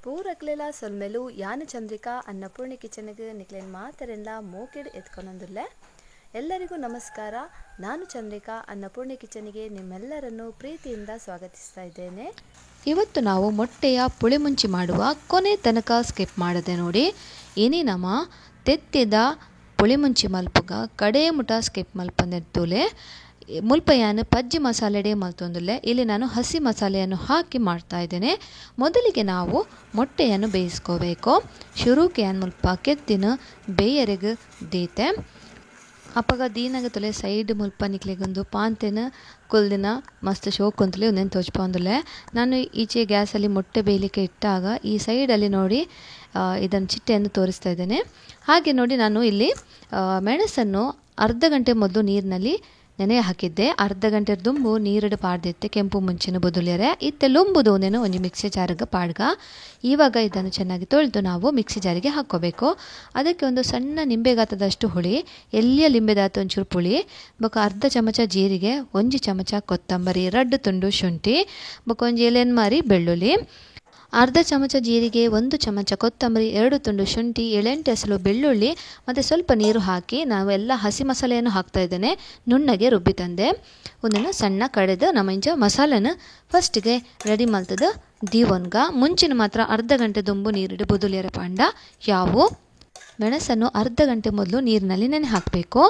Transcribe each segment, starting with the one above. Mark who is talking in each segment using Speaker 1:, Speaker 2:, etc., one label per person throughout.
Speaker 1: ಪೂರಕ್ಲೆಲ ಸೊಲ್ಮೆಲು ಯಾನು ಚಂದ್ರಿಕಾ ಅನ್ನಪೂರ್ಣಿ ಕಿಚನ್ಗೆ ನಿಕ್ಲೆನ್ ಮಾತರೆನ್ಲ ಮೋಕೆಡ್ ಎತ್ಕೊನೊಂದುಲ್ಲೆ. ಎಲ್ಲರಿಗೂ ನಮಸ್ಕಾರ. ನಾನು ಚಂದ್ರಿಕಾ ಅನ್ನಪೂರ್ಣಿ ಕಿಚನ್ಗೆ ನಿಮ್ಮೆಲ್ಲರನ್ನು ಪ್ರೀತಿಯಿಂದ ಸ್ವಾಗತಿಸ್ತಾ ಇದ್ದೇನೆ.
Speaker 2: ಇವತ್ತು ನಾವು ಮೊಟ್ಟೆಯ ಪುಳಿಮುಂಚಿ ಮಾಡುವ ಕೊನೆ ತನಕ ಸ್ಕಿಪ್ ಮಾಡದೆ ನೋಡಿ. ಏನೇ ನಮ್ಮ ತೆತ್ತಿದ ಪುಳಿಮುಂಚಿ ಮಲ್ಪುಗ ಕಡೆ ಮುಟ ಸ್ಕಿಪ್ ಮಲ್ಪಂದೆತ್ತುಲೆ. ಮುಲ್ಪ ಯಾನು ಪಜ್ಜಿ ಮಸಾಲೆಡೇ ಮಲ್ತೊಂದುಲ್ಲೆ. ಇಲ್ಲಿ ನಾನು ಹಸಿ ಮಸಾಲೆಯನ್ನು ಹಾಕಿ ಮಾಡ್ತಾ ಇದ್ದೇನೆ. ಮೊದಲಿಗೆ ನಾವು ಮೊಟ್ಟೆಯನ್ನು ಬೇಯಿಸ್ಕೋಬೇಕು. ಶುರುಕ್ಕೆ ಯಾನ್ ಮುಲ್ಪ ಕೆತ್ತಿನ ಬೇಯರೆಗ್ ದೀತೆ. ಅಪಗ ದೀನಾಗ ತೊಲೆ ಸೈಡ್ ಮುಲ್ಪ ನಿಕ್ಲೆಗೊಂದು ಪಾಂತೆನ ಕುಲ್ದಿನ ಮಸ್ತ್ ಶೋಕ್ ಅಂತಲೇ ಒಂದೇನು ತೋಚ್ಪೊಂದುಲ್ಲೆ. ನಾನು ಈಚೆ ಗ್ಯಾಸಲ್ಲಿ ಮೊಟ್ಟೆ ಬೇಯಲಿಕ್ಕೆ ಇಟ್ಟಾಗ ಈ ಸೈಡಲ್ಲಿ ನೋಡಿ ಇದನ್ನು ಚಿಟ್ಟೆಯನ್ನು ತೋರಿಸ್ತಾ ಇದ್ದೇನೆ. ಹಾಗೆ ನೋಡಿ ನಾನು ಇಲ್ಲಿ ಮೆಣಸನ್ನು ಅರ್ಧ ಗಂಟೆ ಮೊದಲು ನೀರಿನಲ್ಲಿ ನೆನೆ ಹಾಕಿದ್ದೆ. ಅರ್ಧ ಗಂಟೆ ದುಂಬು ನೀರಡು ಪಾಡ್ದಿತ್ತೆ ಕೆಂಪು ಮುಂಚಿನ ಬದುಲಿಯರೆ ಇತ್ತೆ ಲುಂಬುದು ಒಂದೇನು ಒಂಜಿ ಮಿಕ್ಸಿ ಜಾರಿಗೆ ಪಾಡ್ಗ. ಇವಾಗ ಇದನ್ನು ಚೆನ್ನಾಗಿ ತೊಳೆದು ನಾವು ಮಿಕ್ಸಿ ಜಾರಿಗೆ ಹಾಕ್ಕೋಬೇಕು. ಅದಕ್ಕೆ ಒಂದು ಸಣ್ಣ ನಿಂಬೆಗಾತದಷ್ಟು ಹುಳಿ, ಎಲ್ಲಿಯ ಲಿಂಬೆದಾತ ಒಂಚೂರು ಪುಳಿ, ಬೊಕ್ಕ ಅರ್ಧ ಚಮಚ ಜೀರಿಗೆ, ಒಂಜಿ ಚಮಚ ಕೊತ್ತಂಬರಿ, 2 ತುಂಡು ಶುಂಠಿ, ಬೊಕ್ಕ ಒಂಜಿ ಎಲೆನ್ಮಾರಿ ಬೆಳ್ಳುಳ್ಳಿ, ಅರ್ಧ ಚಮಚ ಜೀರಿಗೆ, 1 ಚಮಚ ಕೊತ್ತಂಬರಿ, 2 ತುಂಡು ಶುಂಠಿ, 7-8 ಎಸಳು ಬೆಳ್ಳುಳ್ಳಿ ಮತ್ತು ಸ್ವಲ್ಪ ನೀರು ಹಾಕಿ ನಾವು ಎಲ್ಲ ಹಸಿ ಮಸಾಲೆಯನ್ನು ಹಾಕ್ತಾ ಇದ್ದೇನೆ. ನುಣ್ಣಗೆ ರುಬ್ಬಿ ತಂದೆ ಒಂದನ್ನು ಸಣ್ಣ ಕಡೆದು ನಮ್ಮ ಇಂಚ ಮಸಾಲೆನ ಫಸ್ಟಿಗೆ ರೆಡಿ ಮಲ್ತದ ದೀವನ್ಗ. ಮುಂಚಿನ ಮಾತ್ರ ಅರ್ಧ ಗಂಟೆ ದುಂಬು ನೀರಿಡು ಬುದುಲಿಯರ ಪಾಂಡ ಯಾವು ಮೆಣಸನ್ನು ಅರ್ಧ ಗಂಟೆ ಮೊದಲು ನೀರಿನಲ್ಲಿ ನೆನೆ ಹಾಕಬೇಕು.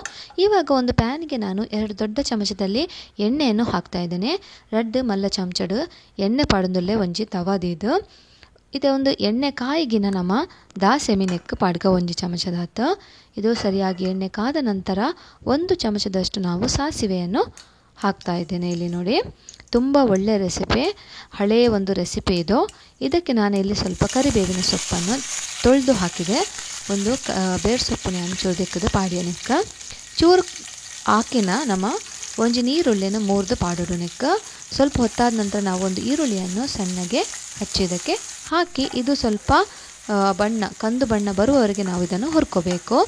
Speaker 2: ಇವಾಗ ಒಂದು ಪ್ಯಾನ್ಗೆ ನಾನು 2 ದೊಡ್ಡ ಚಮಚದಲ್ಲಿ ಎಣ್ಣೆಯನ್ನು ಹಾಕ್ತಾ ಇದ್ದೇನೆ. 2 ಮಲ್ಲ ಚಮಚಡು ಎಣ್ಣೆ ಪಾಡೊಂದುಲ್ಲೆ ಒಂಜಿ ತವಾದಿದು. ಇದು ಒಂದು ಎಣ್ಣೆ ಕಾಯಿಗಿನ ನಮ್ಮ ದಾಸೆಮಿ ನೆಕ್ ಪಾಡ್ಗ ಒಂಜಿ ಚಮಚದಾತ. ಇದು ಸರಿಯಾಗಿ ಎಣ್ಣೆ ಕಾದ ನಂತರ 1 ಚಮಚದಷ್ಟು ನಾವು ಸಾಸಿವೆಯನ್ನು ಹಾಕ್ತಾ ಇದ್ದೇನೆ. ಇಲ್ಲಿ ನೋಡಿ, ತುಂಬ ಒಳ್ಳೆಯ ರೆಸಿಪಿ, ಹಳೆಯ ಒಂದು ರೆಸಿಪಿ ಇದು. ಇದಕ್ಕೆ ನಾನು ಇಲ್ಲಿ ಸ್ವಲ್ಪ ಕರಿಬೇವಿನ ಸೊಪ್ಪನ್ನು ತೊಳೆದು ಹಾಕಿದೆ. ಒಂದು ಬೇರ್ ಸೊಪ್ಪು ನಾನು ಚೂರು ದಿಕ್ಕದು ಪಾಡಿಯ ನೆಕ್ಕ ಚೂರು ಹಾಕಿನ ನಮ್ಮ ಒಂಜಿ ನೀರುಳ್ಳಿಯನ್ನು ಮುರಿದು ಪಾಡೋಡು ನೆಕ್ಕ. ಸ್ವಲ್ಪ ಹೊತ್ತಾದ ನಂತರ ನಾವು ಒಂದು ಈರುಳ್ಳಿಯನ್ನು ಸಣ್ಣಗೆ ಹಚ್ಚಿದ್ದಕ್ಕೆ ಹಾಕಿ ಇದು ಸ್ವಲ್ಪ ಬಣ್ಣ ಕಂದು ಬಣ್ಣ ಬರುವವರೆಗೆ ನಾವು ಇದನ್ನು ಹುರ್ಕೋಬೇಕು.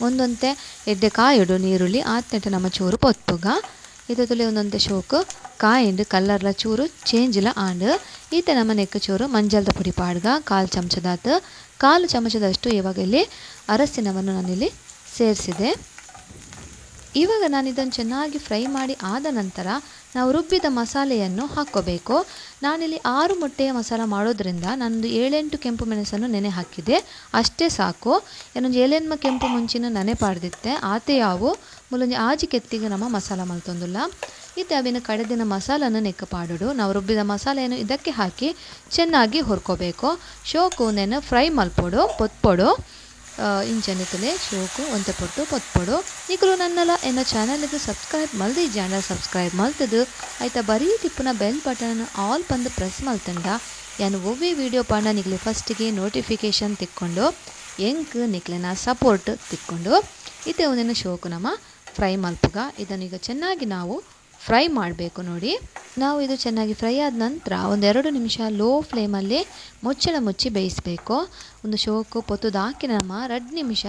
Speaker 2: ಒಂದೊಂತೆ ಎಡ್ಡೆ ಕಾಯಿಡು ನೀರುಳ್ಳಿ ಆತ್ನೆಟ ನಮ್ಮ ಚೂರು ಪೊತ್ತುಗ ಇದರಲ್ಲಿ ಒಂದೊಂತೆ ಶೋಕು ಕಾಯಿಂಡು ಕಲ್ಲರ್ಲ ಚೂರು ಚೇಂಜಿಲ ಆಂಡು. ಈತ ನಮ್ಮ ನೆಕ್ಕ ಚೂರು ಮಂಜಲ್ದ ಪುಡಿ ಪಾಡ್ಗ 1/4 ಚಮಚದಾತು 1/4 ಚಮಚದಷ್ಟು ಇವಾಗ ಇಲ್ಲಿ ಅರಸಿನವನ್ನು ನಾನಿಲ್ಲಿ ಸೇರಿಸಿದೆ. ಇವಾಗ ನಾನು ಇದನ್ನು ಚೆನ್ನಾಗಿ ಫ್ರೈ ಮಾಡಿ ಆದ ನಂತರ ನಾವು ರುಬ್ಬಿದ ಮಸಾಲೆಯನ್ನು ಹಾಕ್ಕೋಬೇಕು. ನಾನಿಲ್ಲಿ 6 ಮೊಟ್ಟೆಯ ಮಸಾಲ ಮಾಡೋದ್ರಿಂದ ನಾನೊಂದು 7-8 ಕೆಂಪು ಮೆಣಸನ್ನು ನೆನೆ ಹಾಕಿದೆ, ಅಷ್ಟೇ ಸಾಕು. ಏನೊಂದು 7-8 ಕೆಂಪು ಮುಂಚಿನ ನೆನೆ ಪಾಡ್ದಿತ್ತೆ ಆತೆ ಯಾವು ಮುಲೊಂಜಿ ಆಜಿ ಕೆತ್ತಿಗೆ ನಮ್ಮ ಮಸಾಲ ಮಲ್ತೊಂದುಲ್ಲ. ಇತ್ತೆ ಅವಿನ ಕಡೆದಿನ ಮಸಾಲನ್ನು ನೆಕ್ಕ ಪಾಡೋಡು. ನಾವು ರುಬ್ಬಿದ ಮಸಾಲೆಯನ್ನು ಇದಕ್ಕೆ ಹಾಕಿ ಚೆನ್ನಾಗಿ ಹುರ್ಕೋಬೇಕು. ಶೋಕು ನೆನೆ ಫ್ರೈ ಮಲ್ಪೊಡು ಪೊತ್ಪೊಡು ಇಂಚನಿತಲೆ ಶೋಕು ಒಂತೆ ಪೊಟ್ಟು ಪೊತ್ಪೊಡು. ನಿಕುಲು ನನ್ನಲ ಎನ್ನ ಚಾನಲ್ಗೆ ಸಬ್ಸ್ಕ್ರೈಬ್ ಮಲ್ದಿ ಜಾಂಡ ಸಬ್ಸ್ಕ್ರೈಬ್ ಮಲ್ತದು ಆಯ್ತಾ ಬರೀ ತಿಪ್ಪುನ ಬೆಲ್ ಬಟನ್ ಆಲ್ ಬಂದು ಪ್ರೆಸ್ ಮಲ್ತಂಡ ಯಾನು ಒವ್ವೇ ವೀಡಿಯೋ ಪಾಂಡ ನಿಕ್ಲೆ ಫಸ್ಟಿಗೆ ನೋಟಿಫಿಕೇಷನ್ ತಿಕ್ಕೊಂಡು ಎಂಕ್ ನಿಕ್ಲೆನ ಸಪೋರ್ಟ್ ತಿಕ್ಕೊಂಡು ಇತ್ತೆ ಒಂದೇನು ಶೋಕು ನಮ್ಮ ಫ್ರೈ ಮಲ್ಪುಗ. ಇದನ್ನು ಈಗ ಚೆನ್ನಾಗಿ ನಾವು ಫ್ರೈ ಮಾಡಬೇಕು. ನೋಡಿ, ನಾವು ಇದು ಚೆನ್ನಾಗಿ ಫ್ರೈ ಆದ ನಂತರ 1-2 ನಿಮಿಷ ಲೋ ಫ್ಲೇಮಲ್ಲಿ ಮುಚ್ಚಳ ಮುಚ್ಚಿ ಬೇಯಿಸಬೇಕು. ಒಂದು ಶೋಕು ಪೊತ್ತುದು ಹಾಕಿ ನಮ್ಮ 2 ನಿಮಿಷ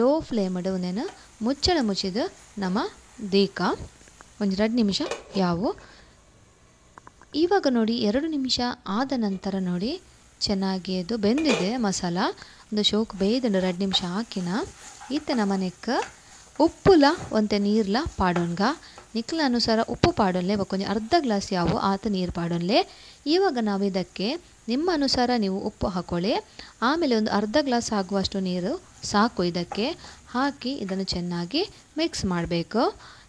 Speaker 2: ಲೋ ಫ್ಲೇಮಡು ಒಂದೇನು ಮುಚ್ಚಳ ಮುಚ್ಚಿದು ನಮ್ಮ ದೀಕ ಒಂದು 2 ನಿಮಿಷ ಯಾವು. ಇವಾಗ ನೋಡಿ 2 ನಿಮಿಷ ಆದ ನಂತರ ನೋಡಿ ಚೆನ್ನಾಗಿ ಅದು ಬೆಂದಿದೆ ಮಸಾಲ. ಒಂದು ಶೋಕು ಬೇಯ್ದು 2 ನಿಮಿಷ ಹಾಕಿನ ಈತ ನಮ್ಮ ನೆಕ್ಕ ಉಪ್ಪುಲ ಒಂತೆ ನೀರ್ಲ ಪಾಡೋನ್ಗ. ನಿಕ್ಲ ಅನುಸಾರ ಉಪ್ಪು ಪಾಡೋನ್ಲೆ ಒಂಜಿ ಅರ್ಧ ಗ್ಲಾಸ್ ಯಾವು ಆತ ನೀರು ಪಾಡೋನ್ಲೆ. ಇವಾಗ ನಾವು ಇದಕ್ಕೆ ನಿಮ್ಮ ಅನುಸಾರ ನೀವು ಉಪ್ಪು ಹಾಕೊಳ್ಳಿ. ಆಮೇಲೆ ಒಂದು ಅರ್ಧ ಗ್ಲಾಸ್ ಆಗುವಷ್ಟು ನೀರು ಸಾಕು ಇದಕ್ಕೆ ಹಾಕಿ ಇದನ್ನು ಚೆನ್ನಾಗಿ ಮಿಕ್ಸ್ ಮಾಡಬೇಕು.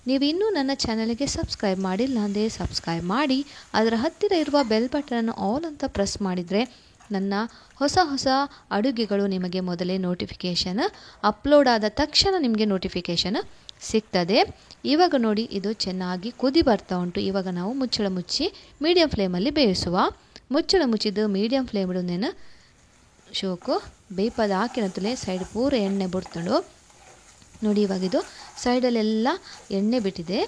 Speaker 2: ನೀವು ಇನ್ನೂ ನನ್ನ ಚಾನಲ್ಗೆ ಸಬ್ಸ್ಕ್ರೈಬ್ ಮಾಡಿಲ್ಲ ಅಂದರೆ ಸಬ್ಸ್ಕ್ರೈಬ್ ಮಾಡಿ ಅದರ ಹತ್ತಿರ ಇರುವ ಬೆಲ್ ಬಟನನ್ನು ಆಲ್ ಅಂತ ಪ್ರೆಸ್ ಮಾಡಿದರೆ ನನ್ನ ಹೊಸ ಹೊಸ ಅಡುಗೆಗಳು ನಿಮಗೆ ಮೊದಲೇ ನೋಟಿಫಿಕೇಷನ್ ಅಪ್ಲೋಡ್ ಆದ ತಕ್ಷಣ ನಿಮಗೆ ನೋಟಿಫಿಕೇಷನ್ ಸಿಗ್ತದೆ. ಇವಾಗ ನೋಡಿ ಇದು ಚೆನ್ನಾಗಿ ಕುದಿ ಬರ್ತಾ ಉಂಟು. ಇವಾಗ ನಾವು ಮುಚ್ಚಳ ಮುಚ್ಚಿ ಮೀಡಿಯಂ ಫ್ಲೇಮಲ್ಲಿ ಬೇಯಿಸುವ. ಮುಚ್ಚಳ ಮುಚ್ಚಿದ್ದು ಮೀಡಿಯಂ ಫ್ಲೇಮ್ಡನ್ನೇನು ಶೋಕು ಬೇಯ್ಪದ ಹಾಕಿನತ್ತಲೇ ಸೈಡ್ ಪೂರ ಎಣ್ಣೆ ಬಿಡ್ತುಂಡು ನೋಡಿ. ಇವಾಗ ಇದು ಸೈಡಲ್ಲೆಲ್ಲ ಎಣ್ಣೆ ಬಿಟ್ಟಿದೆ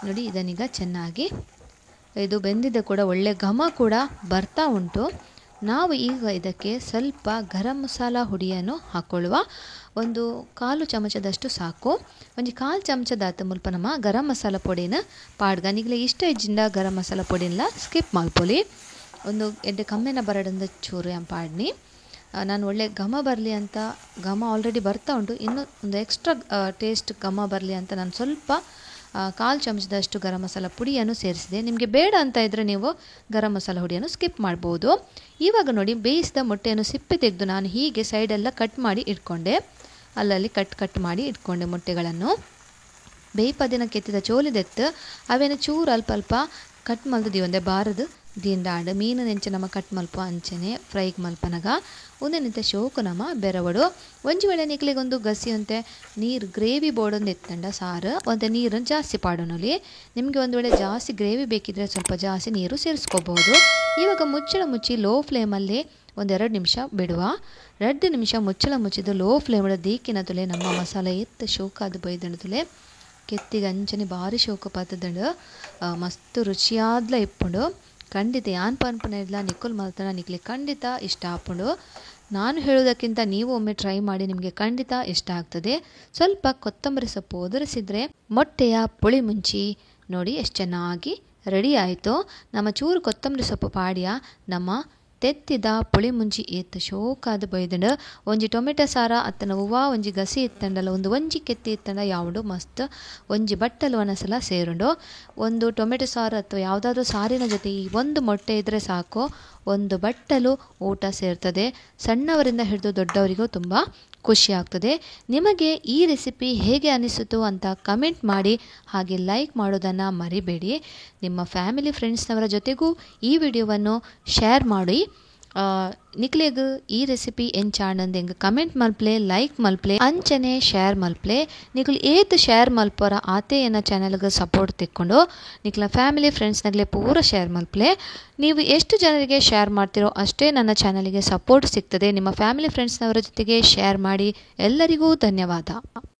Speaker 2: ನೋಡಿ. ಇದನ್ನೀಗ ಚೆನ್ನಾಗಿ ಇದು ಬೆಂದಿದೆ ಕೂಡ, ಒಳ್ಳೆ ಘಮ ಕೂಡ ಬರ್ತಾ ಉಂಟು. ನಾವು ಈಗ ಇದಕ್ಕೆ ಸ್ವಲ್ಪ ಗರಂ ಮಸಾಲ ಹುಡಿಯನ್ನು ಹಾಕ್ಕೊಳ್ಳುವ. ಒಂದು 1/4 ಚಮಚದಷ್ಟು ಸಾಕು. ಒಂಜಿ 1/4 ಚಮಚದಾತ ಮುಲ್ಪ ನಮ್ಮ ಗರಂ ಮಸಾಲ ಪೊಡಿನ ಪಾಡ್ಗ. ನಿಗ್ಲೆ ಇಷ್ಟ ಇಜ್ಜಿಂದ ಗರಂ ಮಸಾಲ ಪೊಡಿನ ಸ್ಕಿಪ್ ಮಲ್ಪೊಲಿ. ಒಂದು ಎಡ್ಡೆ ಕಮ್ಮೆನ ಬರಡಂದ ಚೂರು ಪಾಡ್ನಿ. ನಾನು ಒಳ್ಳೆ ಘಮ ಬರಲಿ ಅಂತ, ಘಮ ಆಲ್ರೆಡಿ ಬರ್ತಾ ಉಂಟು, ಇನ್ನೂ ಒಂದು ಎಕ್ಸ್ಟ್ರಾ ಟೇಸ್ಟ್ ಘಮ ಬರಲಿ ಅಂತ ನಾನು ಸ್ವಲ್ಪ 1/4 ಚಮಚದಷ್ಟು ಗರಂ ಮಸಾಲ ಪುಡಿಯನ್ನು ಸೇರಿಸಿದೆ. ನಿಮಗೆ ಬೇಡ ಅಂತ ಇದ್ದರೆ ನೀವು ಗರಂ ಮಸಾಲ ಹುಡಿಯನ್ನು ಸ್ಕಿಪ್ ಮಾಡ್ಬೋದು. ಇವಾಗ ನೋಡಿ, ಬೇಯಿಸಿದ ಮೊಟ್ಟೆಯನ್ನು ಸಿಪ್ಪೆ ತೆಗೆದು ನಾನು ಹೀಗೆ ಸೈಡೆಲ್ಲ ಕಟ್ ಮಾಡಿ ಇಟ್ಕೊಂಡೆ, ಅಲ್ಲಲ್ಲಿ ಕಟ್ ಕಟ್ ಮಾಡಿ ಇಟ್ಕೊಂಡೆ ಮೊಟ್ಟೆಗಳನ್ನು. ಬೇಯ್ಪದಿನ ಕೆತ್ತಿದ ಚೋಲಿದೆತ್ತು ಅವೇನು ಚೂರು ಅಲ್ಪ ಅಲ್ಪ ಕಟ್ ಮಲ್ದು ಒಂದೇ ಬಾರದು ದಿಂಡಾಂಡ್ ಮೀನು ನೆಂಚೆ ನಮ್ಮ ಕಟ್ ಮಲ್ಪ ಅಂಚನೆ ಫ್ರೈಗೆ ಮಲ್ಪನಗ ಒಂದೇ ಶೋಕು ನಮ್ಮ ಬೆರವಡು. ಒಂಜಿ ವೇಳೆ ನಿಕ್ಲಿಗೊಂದು ಗಸಿ ಅಂತೆ ನೀರು ಗ್ರೇವಿ ಬೋಡೊಂದು ಎತ್ತಂಡ ಸಾರು ಒಂತೆ ನೀರನ್ನು ಜಾಸ್ತಿ ಪಾಡೋನಲ್ಲಿ. ನಿಮಗೆ ಒಂದು ವೇಳೆ ಜಾಸ್ತಿ ಗ್ರೇವಿ ಬೇಕಿದ್ರೆ ಸ್ವಲ್ಪ ಜಾಸ್ತಿ ನೀರು ಸೇರಿಸ್ಕೋಬಹುದು. ಇವಾಗ ಮುಚ್ಚಳ ಮುಚ್ಚಿ ಲೋ ಫ್ಲೇಮಲ್ಲಿ 1-2 ನಿಮಿಷ ಬಿಡುವ. 2 ನಿಮಿಷ ಮುಚ್ಚಳ ಮುಚ್ಚಿದ್ದು ಲೋ ಫ್ಲೇಮ್ ದೀಕಿನ ತುಲೆ ನಮ್ಮ ಮಸಾಲೆ ಎತ್ತ ಶೋಕಾದ ಬೈದಂಡ ತುಲೆ ಕೆತ್ತಿಗೆ ಅಂಚನೆ ಭಾರಿ ಶೋಕ ಪಾತದಂಡು ಮಸ್ತ್ ರುಚಿಯಾದ್ಲ ಇಪ್ಪುಂಡು. ಖಂಡಿತ ಯಾನ್ ಪನ್ಪುನ ಇಲ್ಲ ನಿಕ್ಕುಲ್ ಮಲ್ತನ ನಿಕ್ಲೆ ಖಂಡಿತ ಇಷ್ಟ ಆಪುಂಡು. ನಾನು ಹೇಳೋದಕ್ಕಿಂತ ನೀವು ಒಮ್ಮೆ ಟ್ರೈ ಮಾಡಿ, ನಿಮಗೆ ಖಂಡಿತ ಇಷ್ಟ ಆಗ್ತದೆ. ಸ್ವಲ್ಪ ಕೊತ್ತಂಬರಿ ಸೊಪ್ಪು ಒದರಿಸಿದರೆ ಮೊಟ್ಟೆಯ ಪುಳಿ ಮುಂಚಿ ನೋಡಿ ಎಷ್ಟು ಚೆನ್ನಾಗಿ ರೆಡಿ ಆಯಿತು. ನಮ್ಮ ಚೂರು ಕೊತ್ತಂಬರಿ ಸೊಪ್ಪು ಪಾಡಿಯ ನಮ್ಮ ತೆತ್ತಿದ ಪುಳಿ ಮುಂಚಿ ಏತ್ ಶೋಕಾದ ಬೈದಂಡು. ಒಂಜಿ ಟೊಮೆಟೊ ಸಾರ ಅತ್ತನ ಹೂವು ಒಂಜಿ ಗಸಿ ಇತ್ತಂಡಲ್ಲ ಒಂದು ಒಂಜಿ ಕೆತ್ತಿ ಇತ್ತಂಡ ಯಾವುಂಡು ಮಸ್ತ್ ಒಂಜಿ ಬಟ್ಟಲು ಒಣಸಲ ಸೇರುಂಡು. ಒಂದು ಟೊಮೆಟೊ ಸಾರು ಅಥವಾ ಯಾವುದಾದ್ರೂ ಸಾರಿನ ಜೊತೆ ಈ ಒಂದು ಮೊಟ್ಟೆ ಇದ್ದರೆ ಸಾಕು, ಒಂದು ಬಟ್ಟಲು ಊಟ ಸೇರ್ತದೆ. ಸಣ್ಣವರಿಂದ ಹಿಡಿದು ದೊಡ್ಡವರಿಗೂ ತುಂಬ ಖುಷಿ ಆಗ್ತದೆ. ನಿಮಗೆ ಈ ರೆಸಿಪಿ ಹೇಗೆ ಅನಿಸಿತು ಅಂತ ಕಮೆಂಟ್ ಮಾಡಿ, ಹಾಗೆ ಲೈಕ್ ಮಾಡೋದನ್ನು ಮರಿಬೇಡಿ. ನಿಮ್ಮ ಫ್ಯಾಮಿಲಿ ಫ್ರೆಂಡ್ಸ್ನವರ ಜೊತೆಗೂ ಈ ವಿಡಿಯೋವನ್ನು ಶೇರ್ ಮಾಡಿ. ನಿಕ್ಲೆಗ್ ಈ ರೆಸಿಪಿ ಎಂಚಾಣಂದ್ ಎಂಗ್ ಕಮೆಂಟ್ ಮಲ್ಪ್ಲೆ, ಲೈಕ್ ಮಲ್ಪ್ಲೆ, ಅಂಚನೆ ಶೇರ್ ಮಲ್ಪ್ಲೆ. ನಿಕ್ಲು ಏತ್ ಶೇರ್ ಮಲ್ಪರ ಆತೆ ಎನ್ನ ಚಾನೆಲ್ಗೆ ಸಪೋರ್ಟ್ ತಿಕ್ಕೊಂಡು ನಿಕ್ಲ ಫ್ಯಾಮಿಲಿ ಫ್ರೆಂಡ್ಸ್ನಾಗಲೇ ಪೂರ ಶೇರ್ ಮಲ್ಪ್ಲೆ. ನೀವು ಎಷ್ಟು ಜನರಿಗೆ ಶೇರ್ ಮಾಡ್ತೀರೋ ಅಷ್ಟೇ ನನ್ನ ಚಾನಲಿಗೆ ಸಪೋರ್ಟ್ ಸಿಗ್ತದೆ. ನಿಮ್ಮ ಫ್ಯಾಮಿಲಿ ಫ್ರೆಂಡ್ಸ್ನವರ ಜೊತೆಗೆ ಶೇರ್ ಮಾಡಿ. ಎಲ್ಲರಿಗೂ ಧನ್ಯವಾದ.